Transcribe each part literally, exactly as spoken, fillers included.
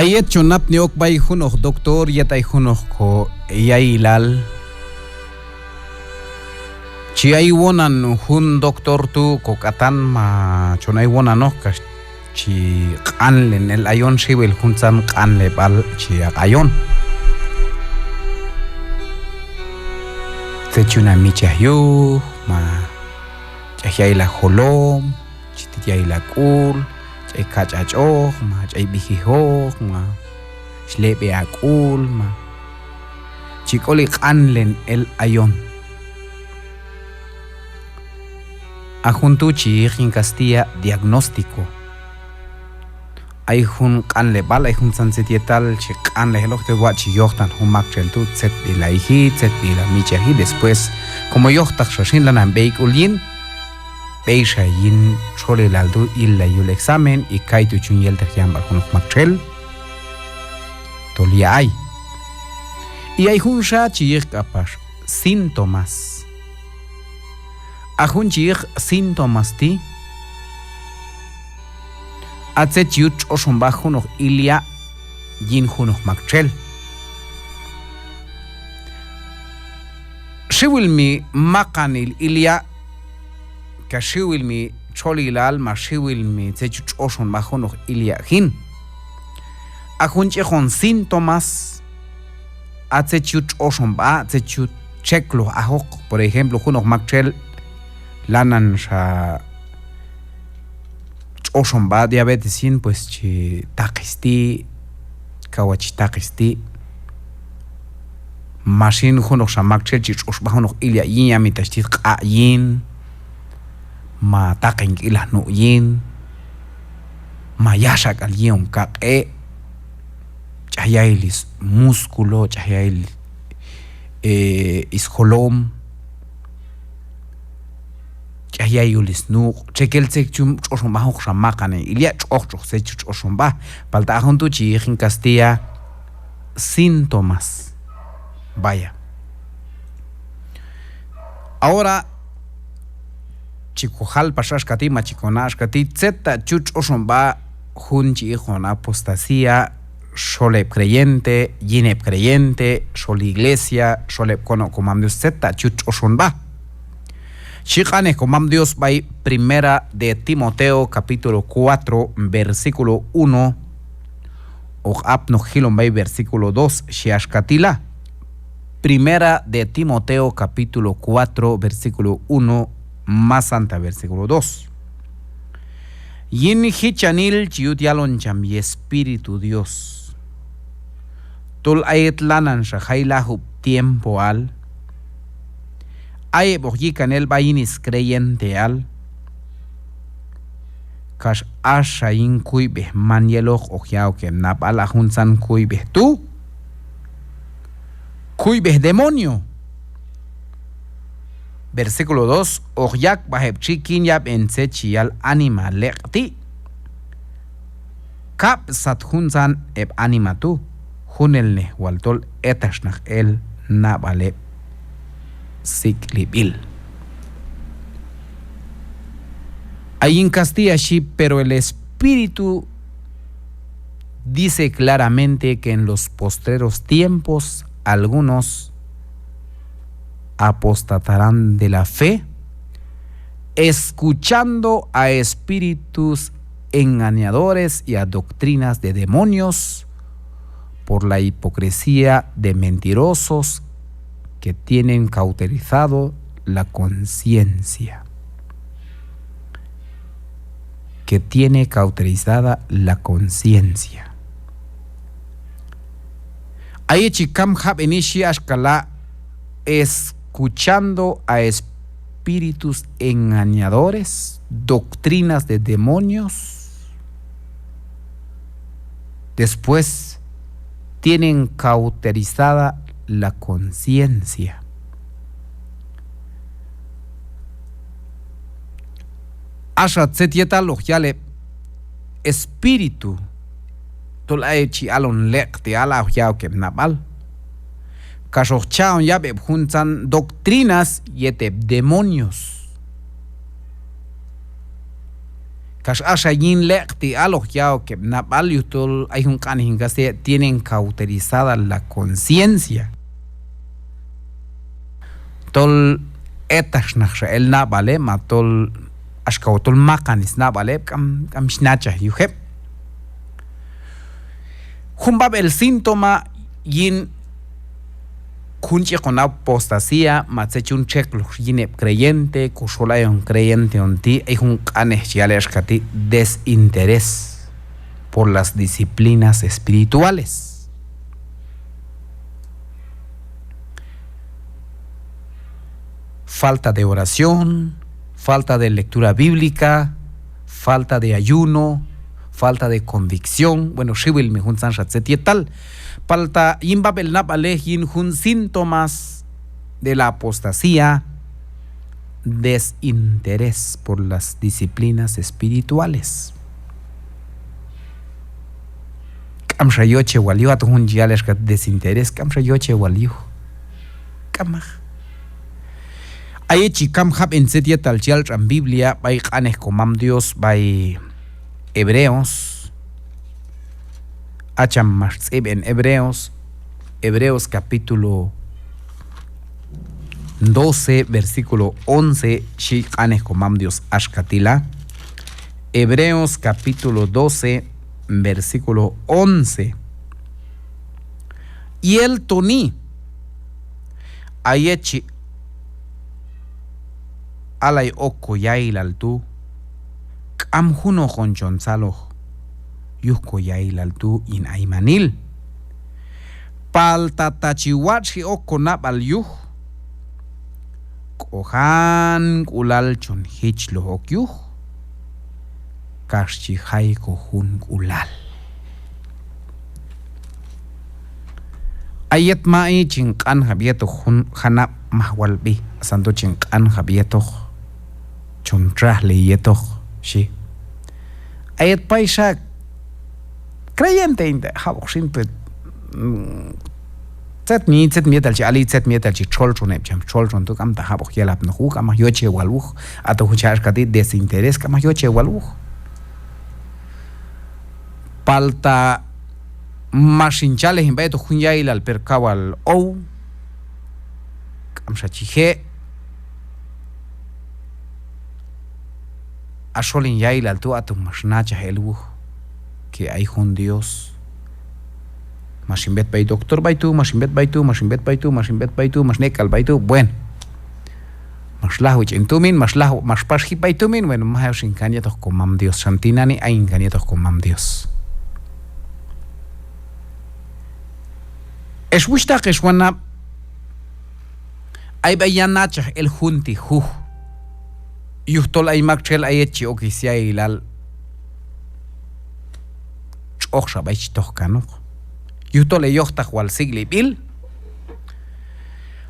A yet chon apni ok b'ay junoq doctor yet ay junoq ko ya'ilal, chi ay wonan jun doctor tu' ko k'atan ma chon ay wonanoq kax chi q'anlen el ayon xiwil juntzan q'anleb'al chi aq' ayon. Tzet chi yun a mitx'chaj yuj, ma ch'aj ya'il a jolom, chi tit ya'il a k'ul, ch'ay kach'ach'oj, ma ch'ay b'ijijoq, ma xleb'e a k'ul, ma chi k'oli q'anlen el ayon. A jun tu' chi yiq yin kastilla diagnóstico. Ay jun q'anleb'al, ay juntzan tzet yetal chi q'anlej eloq, tet watx' chi yojtaqnen jun maktxel tu' tzetb'il a yiji, tzetb'il a mitx'chaji, después como yojtaqxa xin lanan b'eyk'ul yin, b'eyxa yin txolilal tu' illay yul examen, y kaytu' chi yun yelteq yamb'al junoq maktxel tol ya ay. Y ay junxa chi yiq k'apax síntomas. A jun chi yiq síntomas ti', a tzet chi yut tx'oxon b'a junoq ilya' yin junoq maktxel. Xiwil mi maqanil ilya', kax xiwil mi txolilal, ma xiwil mi tzet chi yut tx'oxon b'a junoq ilya' jin. A jun ch'iqon síntomas, a tzet chi yut tx'oxon b'a, tzet chi yut txekloj ajoq. Por ejemplo, junoq maktxel lananxa tx'oxon b'a diabetes yin, pues chi taqis ti', kaw a chi taqis ti'. Ma xin junoqxa maktxel chi tx'ox b'a junoq ilya' yin, ya mi tax tit q'a' yin, ma taqin k'ilaj nu' yin, ma yaxak'al yi'on kaq'e', ch'aj ya'il is músculo, ch'aj ya'il, eh, is jolom, ch'aj ya'il yul is nuq', txekel tzet chi yut tx'oxon b'a junoqxa maqanil ilya', tx'oq tx'oq tzet chi yut tx'oxon b'a, palta a jun tu' chi yiq yin kastilla síntomas. Vaya. Ahora, chi kojal pax axka ti', ma chi kona' axka ti', tzet ta' chi yut tx'oxon b'a jun chi iqon apostasía, xol heb' creyente, yin heb' creyente, xol iglesia, xol heb' konob' komam Dios, tzet ta' chi yut tx'oxon b'a. Xhi q'anej komam Dios b'ay Primera de Timoteo capítulo cuatro, versículo uno, hoq apnoq jilon b'ay versículo dos, xhi axka ti' la. Primera de Timoteo capítulo cuatro, versículo uno, más santa versículo dos. Yin jichanil chi yut yalon cham Yespíritu Dios, tol a yet lananxa jay lajub' tiempoal, ay heb' hoq yi'kan el b'a yin is creyenteal, kax axa yin kuyb'ej man yeloq hoq ya'ok heb' nab'al. A juntzan kuyb'ej tu', kuyb'ej demonio. Versículo dos, hoq yak'b'aj heb' txikin yab'en tzet chi yal anima leq' ti'. Kab' sat juntzan heb' anima tu', junelnej wal tol etaxnaq el nab'al heb' sik'lib'il. A yin kastilla xhi: pero el Espíritu dice claramente que en los postreros tiempos algunos apostatarán de la fe, escuchando a espíritus engañadores y a doctrinas de demonios, por la hipocresía de mentirosos que tienen cauterizado la conciencia. Que tiene cauterizada la conciencia. A yet chi kam jab'eni xhi axka la': escuchando a espíritus engañadores, doctrinas de demonios, después tienen cauterizada la conciencia. Axa tzet yetal hoq yal heb' espíritu tol a heb' chi alon leq'ti'al, a hoq ya'ok heb' nab'al, kax hoq cha'on yab' heb' juntzan doctrinas yet heb' demonios. Kax axa yin leq'ti' aloj ya'ok heb' nab'al yujtol ay jun q'anej yin castilla, tienen cauterizada la conciencia. Tol etaxnaqxa el nab'al heb', ma tol axka tol maqan snab'al heb', k'am, k'am chi nachaj yuj heb'. Jun b'ab'el síntoma yin jun ch'ikon apostasía, ma tzet chi yun txekloj yin heb' creyente, ko xol ayon creyente on ti', ay jun q'anej chi yal axka ti': desinterés por las disciplinas espirituales. Falta de oración, falta de lectura bíblica, falta de ayuno, falta de convicción. Bueno, xiwil mi juntzanxa tzet yetal. Palta yin b'ab'el nab'alej yin jun síntomas de la apostasía, desinterés por las disciplinas espirituales. K'amxa yoche wal yuj, aton jun chi yal axka desinterés, k'amxa yoche wal yuj. K'amaq. A yet chi kam jab'en tzet yetal chi yal tx'an Biblia b'ay q'anej Komam Dios b'ay Hebreos. A cham max tz'ib'en Hebreos, Hebreos capítulo doce, versículo once, xhi q'anej Komam Dios axka ti' la. Hebreos capítulo doce, versículo once. Yel toni, a yet chi alay ok ko ya'ilal tu', k'am junoq on chon tzaloj yuj ko ya'ilal tu' yin aymanil. Palta ta chi watx'ji ok ko nab'al yuj, k'ojank'ulal chon jichloj ok yuj, kax chi jay ko junk'ulal. A yet ma'i chin q'anjab' yetoq jun janab' maj wal b'i, asan tu' chin q'anjab' yetoq, chon txajli yetoq, xhi. A yet payxa creyente in ta jab'oq xin, pues, mm, tzet mi, tzet mi yetal chi ali, tzet mi yetal chi txoltxon heb' cham txoltxon tu', k'am ta jab'oq yelapnoq wuj, k'amaq yoche wal wuj. Aton jun chi axka ti' desinterés, k'amaq yoche wal wuj. Palta max in chalej hin b'a yetoq jun ya'ilal, pero kaw wal ow, k'amxa chi je'. A xol hin ya'ilal tu' aton max nachaj el wuj que ay jun Dios. Max hin b'et b'ay doctor b'ay tu', max hin b'et b'ay tu', max hin b'et b'ay tu', max hin b'et b'ay tu', max hin ek'al b'ay tu', bueno. Max lajwi ch'en tumin, max lajwi, max pax jip b'ay tumin, bueno, maj oxin kan yetoq Komam Dios, xan tinani' ayin kan yetoq Komam Dios. Ex wuxhtaq, ex wanab', ay b'ay ya nachaj el jun ti' juj. Yujtol ay maktxel a yet chi ok sya'ilal, tx'oqxa b'ay chi toj kanoq. Yujtol heyojtaq wal sik'lib'il.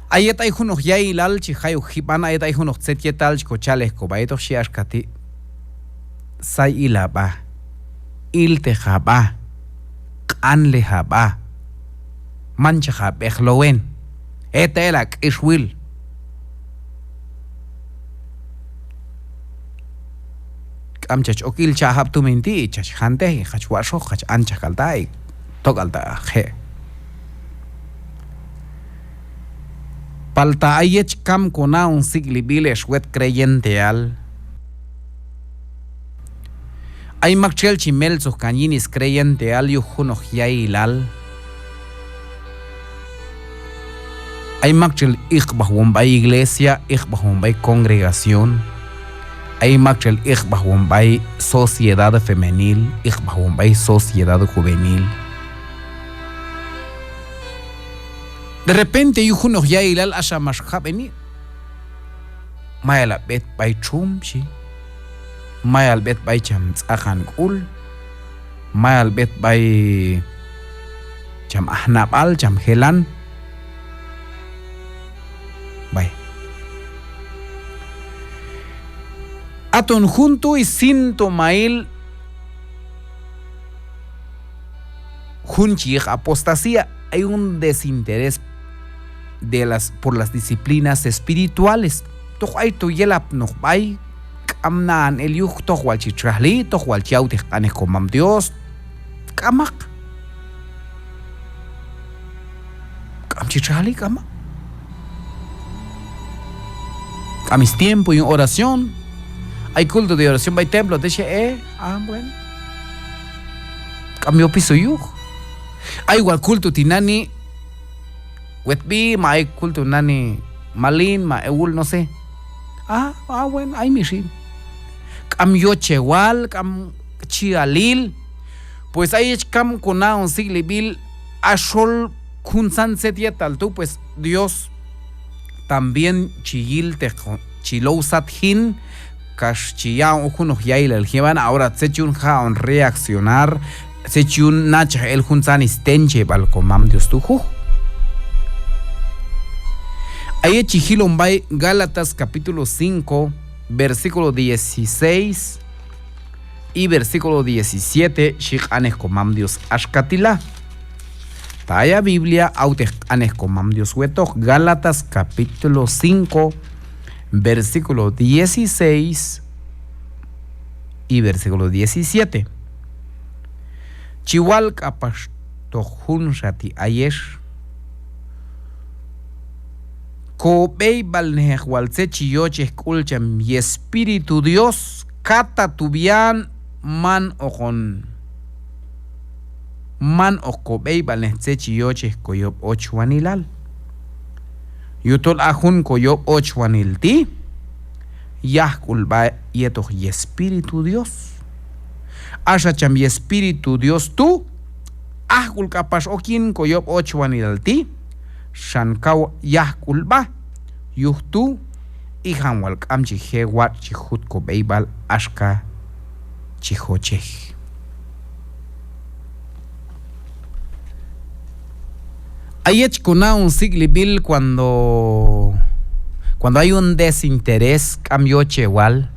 A yet ay junoq ya'ilal chi jay ok jib'an, a yet ay junoq tzet yetal chi kochalej kob'a yetoq, xhi axka ti': Say il hab'a, ilteq hab'a, q'anlej hab'a, manchaq hab'eqlowen, eta el hak'ixwil. K'am chach ok il cha' jab' tumin ti', chach jantej, chach watx'joq, chach anchaj k'al ta', tok'al ta' je'. Palta a yet chi kam konahon sik'lib'il ex wet creyenteal, ay maktxel chi meltzoj kan yin screyenteal yuj junoq ya'ilal. Ay maktxel iqb'ajwom b'ay iglesia, iqb'ajwom b'ay congregación. Ay maktxel iqb'ajwom b'ay sociedad femenil, iqb'ajwom b'ay sociedad juvenil. De repente yuj junoq ya'ilal axa max jab'eni, mayal hab'et b'ay txum, xhi. Mayal b'et b'ay cham tz'aqan k'ul, mayal b'et b'ay cham aj nab'al, cham jelan. B'ay. Aton jun tu' síntomail jun chi yiq apostasía, ay un desinterés de las, por las disciplinas espirituales. Toq ayto yelapnoq b'ay, k'am na'an el yuj, toj wal chi txajli, toj wal chi awtej q'anej Komam Dios. K'amaq. K'am chi txajli, k'amaq. K'am stiempo yin oración. Ay culto de oración b'ay templo, texa, eh, ah, bueno. K'am yopiso yuj. Ay wal culto tinani' wetb'i, ma ay culto nani' Malin ma Ewul, no sé. Ah, ah, bueno, ay mi xin. K'am yochewal, k'am chi'alil. Pues ay yet kam kona'on sik'lib'il a xol juntzan tzet yetal tu', pues Dios también chi yilteq, chi low sat jin, kax chi ya'on ok junoq ya'ilal jib'an. Ahora tzet chi yun jaq'on reaccionar, tzet chi yun nachaj el juntzan stencheb'al Komam Dios tu' juj. A yet chi jilon b'ay Gálatas capítulo cinco, versículo dieciséis y versículo diecisiete, xhi q'anej Komam Dios axka ti' la. Ta ay a Biblia, awtej q'anej Komam Dios wetoq. Gálatas capítulo cinco, versículo dieciséis y versículo diecisiete. Chi wal k'apaxtoq junxa ti' ayex: Kob'eyb'alnejeq wal tzet chi yochej sk'ul cham Yespíritu Dios, katatu' b'ian man hoqon, man hoq kob'eyb'alnej tzet chi yochej koyob' ochwanilal. Yujtol a jun koyob' ochwanil ti' yajk'ul b'a yetoq Yespíritu Dios. Axa cham Yespíritu Dios tu', ajk'ul k'apax ok yin koyob' ochwanilal ti', xan kaw yajk'ul b'a. Yuj tu', ijan wal k'am chi je' watx' chi jut kob'eyb'al axka chi jochej. A yet chi kona'on sik'lib'il cuando, cuando ay un desinterés, k'am yochewal,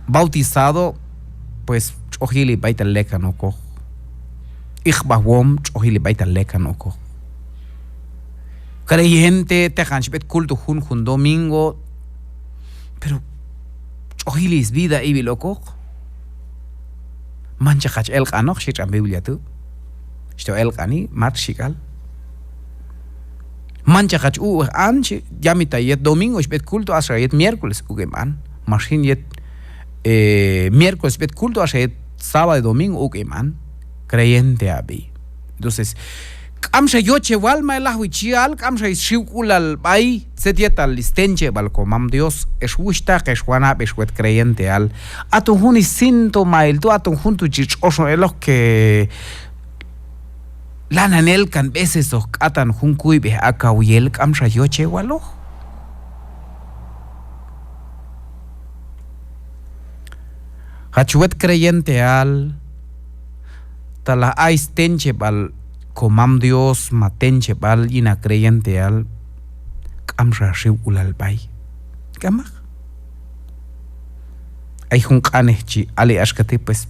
bautizado, pues tx'oj yili b'aytal lekan okoq. Iqb'ajwom, tx'oj yili b'aytal lekan okoq. Creyente, teqan chi b'et culto jun jun domingo, pero tx'oj yili svida ib'il okoq. Manchaq hach elq'anoq, xhi tx'an Biblia tu'. Xto elq'ani, matx xhi k'al. Manchaq hach uk'ej an, xhi, yamita yet domingo xb'et culto, axa yet miércoles uk'em an. Max jin yet, eh, miércoles xb'et culto, axa yet sábado y domingo uk'em an. Creyente ab'i. Entonces, k'amxa yochewal, ma lajwi chi yal, k'amxa sxiwk'ulal b'ay tzet yetal stencheb'al Komam Dios, ex wuxhtaq, ex wanab', ex wet creyenteal. Aton jun ssíntomail tu', aton jun tu' chi tx'oxon eloq que lanan el kan veces hoq k'atan jun kuyb'ej a kaw yel, k'amxa yochewaloq. Hach wet creyenteal, talaj ay stencheb'al Komam Dios ma tencheb'al yin ha creyenteal, k'amxa xiwk'ulal b'ay. K'amaq. Ay jun q'anej chi ali axka ti', pues,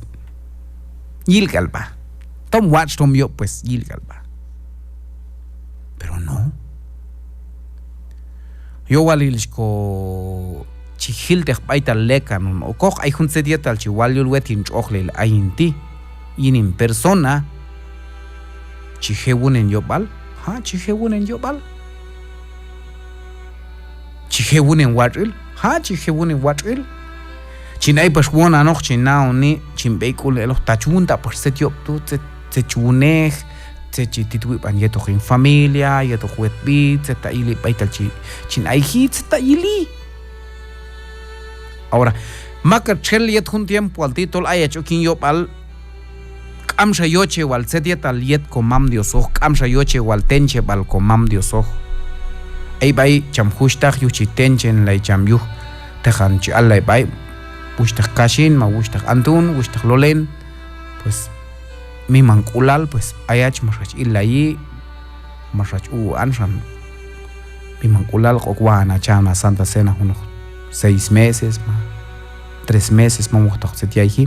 yil k'al b'a. Tom watx', tom yob', pues, yil k'al b'a. Pero no. Yowalil xko chi jilteq b'aytal lekan hon okoq, ay jun tzet yetal chi wal yul wet hin tx'ojlil ayin ti', yin hin persona, chi je' wunen yob'al, ha', chi je' wunen yob'al. Chi je' wunen watx'il, ha', chi je' wunen watx'il. Chin ay pax wonanoq, chin na'oni, chin b'eyk'ulnej eloq, ta chi wun ta' pax tzet yob' tu', tzet, tzet chi wunej, tzet chi tit wib'an yetoq hin familia, yetoq wetb'i, tzet ta' yili b'aytal chi, chin ayji, tzet ta' yili. Ahora, mak hach txel yet jun tiempoal ti' tol ayach ok yin yob'al, k'amxa yoche wal tzet yetal yet Komam Dios oq, k'amxa yoche wal tencheb'al Komam Dios oq. Ay b'ay cham juxhtaq yuj chi tenchenlay cham yuj teqan chi allay b'ay, wuxhtaq Kaxhin, ma wuxhtaq Antun, wuxhtaq Lolen, pues, mimank'ulal, pues, ayach max hach illayi, max hach u'an xan mimank'ulal, hoq wahan ha chahon ha Santa Cena junoq seis meses, ma tres meses, ma wojtaq tzet yayji.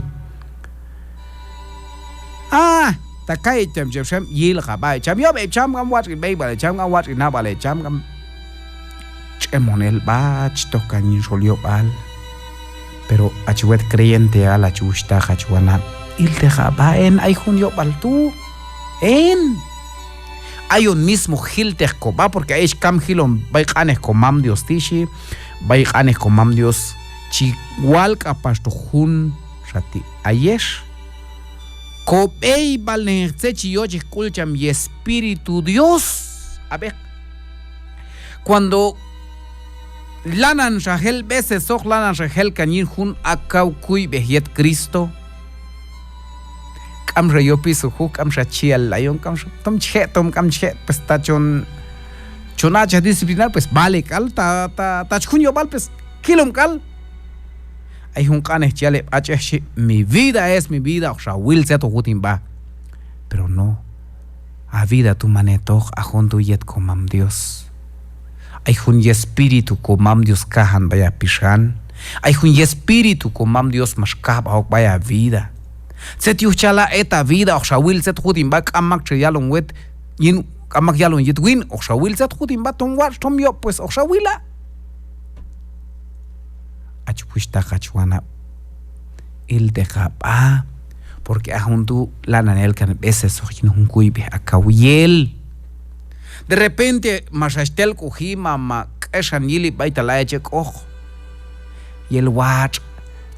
Ah, ta kay heb' cham, cham, yil ka b'a heb' cham, yob' heb' cham, k'am watx' hin b'eyb'al heb' cham, k'am watx' hin nab'al heb' cham, k'am K'emonel b'a chi toj kan yin xol yob'al. Pero hach wet creyenteal, hach wuxhtaq, hach wanab', ilteq ha b'a, en ay jun yob'al tu', en. Ayon mismo jilteq kob'a, porque ayex kam jilon b'ay q'anej komam Dios ti' xhi, b'ay q'anej komam Dios chi wal k'apaxtoq junxa ti' ayex. Kob'eyb'alnejeq tzet chi yochej sk'ul cham yEspíritu Dios. Ab'eq. Cuando lananxa jel b'esesoq, lananxa jel kan yin jun akaw kuyb'ej yet Cristo, k'amxa yopiso juj, k'amxa chi yal ayon, k'amxa tom chi je', tom k'am chi je', pues ta chon, chon aq'chaj disciplinar, pues vale k'al, ta, ta, ta chi jun yob'al, pues kilom k'al. Ay jun q'anej chi yal heb' ach'ej xhi: mi vida es mi vida, hoqxa wil tzet hoq wut hin b'a. Pero no, ha vida tu' man hetoq, ha jun tu' yet komam Dios. Ay jun yEspíritu komam Dios kajan b'ay ha pixan. Ay jun yEspíritu komam Dios max kajb'aj ok b'ay ha vida. Tzet yuj chala' het ha vida, hoqxa wil tzet hoq wut hin b'a, k'am mak chi yalon wet yin, k'am mak yalon yet win, hoqxa wil tzet hoq wut hin b'a, tom watx', tom yob', pues hoqxa wila'. Hach wuxhtaq, hach wanab', ilteq ha b'a, porque ha jun tu' lanan el kan b'esesoq yin jun kuyb'ej akaw yel. De repente max hach telk'uji, ma, ma k'exan yili b'aytal ayach ek'oq. Yel watx',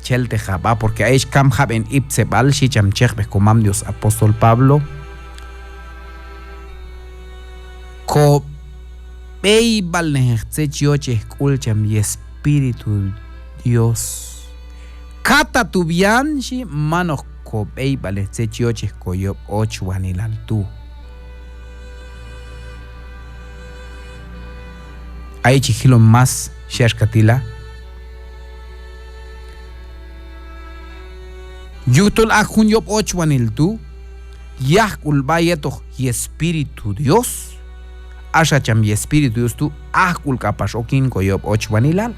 chelteq ha b'a, porque ayex kam jab'en iptzeb'al, xhi cham chekb'ej komam Dios apóstol Pablo. Kob'eyb'alnejeq tzet chi yochej sk'ul cham yEspíritu Dios. Kata tu' b'ian xhi, man hoq kob'eyb'alnej tzet chi yochej koyob' ochwanilal tu'. Ay chi jilon más, xhi axka ti' la. Yujtol ha jun yob' ochwanil tu' yajk'ul b'a yetoq yEspíritu Dios. Axa cham yEspíritu Dios tu' ajk'ul k'apax ok yin koyob' ochwanilal.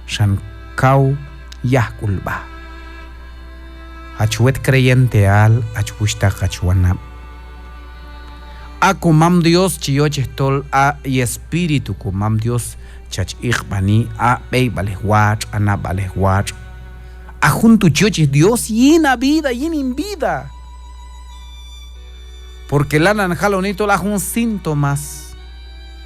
Xan kaw yajk'ul b'a. Hach wet creyenteal, hach wuxhtaq, hach wanab', ha komam Dios chi yochej tol ha yEspíritu komam Dios chach iqb'ani, ha b'eyb'alej watx', ha nab'alej watx'. Ha jun tu' chi yochej Dios yin ha vida, yin hin vida. Porque lanan jaloni tol ha jun síntomas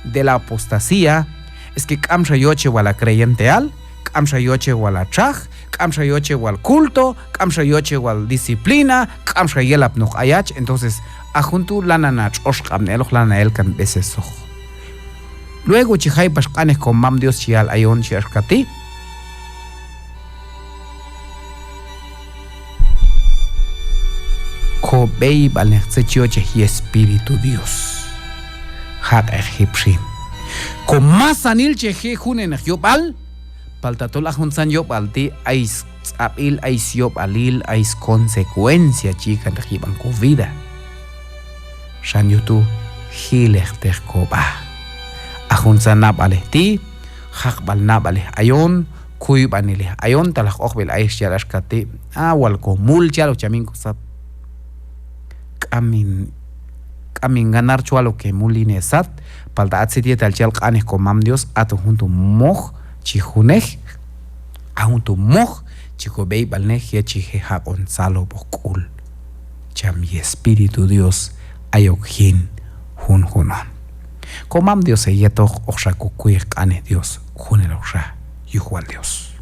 de la apostasía es que k'amxa yoche wal ha creyenteal, k'amxa yoche wal ha txaj, k'amxa yoche wal culto, k'amxa yoche wal disciplina, k'amxa yelapnoq ayach. Entonces ha jun tu' lanan ha tx'oxq'ab'nej eloq, lanan el kan b'esesoq. Luego chi jay pax q'anej komam Dios chi yal ayon, xhi axka ti': Kob'eyb'alnej tzet chi yochej yEspíritu Dios. Jaq'eq jip xin. Komasanil che je' juneneq yob'al, palta tol ha juntzan yob'al ti' ay stz'ab'il, ay syob'alil, ay sconsecuencia chi kanteq yib'an ko vida. Xan yuj tu' jileqteq kob'a. Ha juntzan nab'alej ti', jaqb'al nab'alej ayon, kuyb'anilej ayon, talaj q'oqb'il ayex chi yal axka ti': a, wal komul chi yalok cham yin kosat. K'am hin, k'am hin ganar chi wal ok hemul yin hesat, palta ha tzet yetal chi yal q'anej komam Dios, haton jun tu' moj chi junej, ha jun tu' moj chi kob'eyb'alnej yet chi je' jaq'on tzalojb'oq sk'ul cham yEspíritu Dios ayok jin junjun on. Komam Dios heyetoq, hoqxa kokuyeq q'anej Dios juneloqxa. Yuj wal Dios.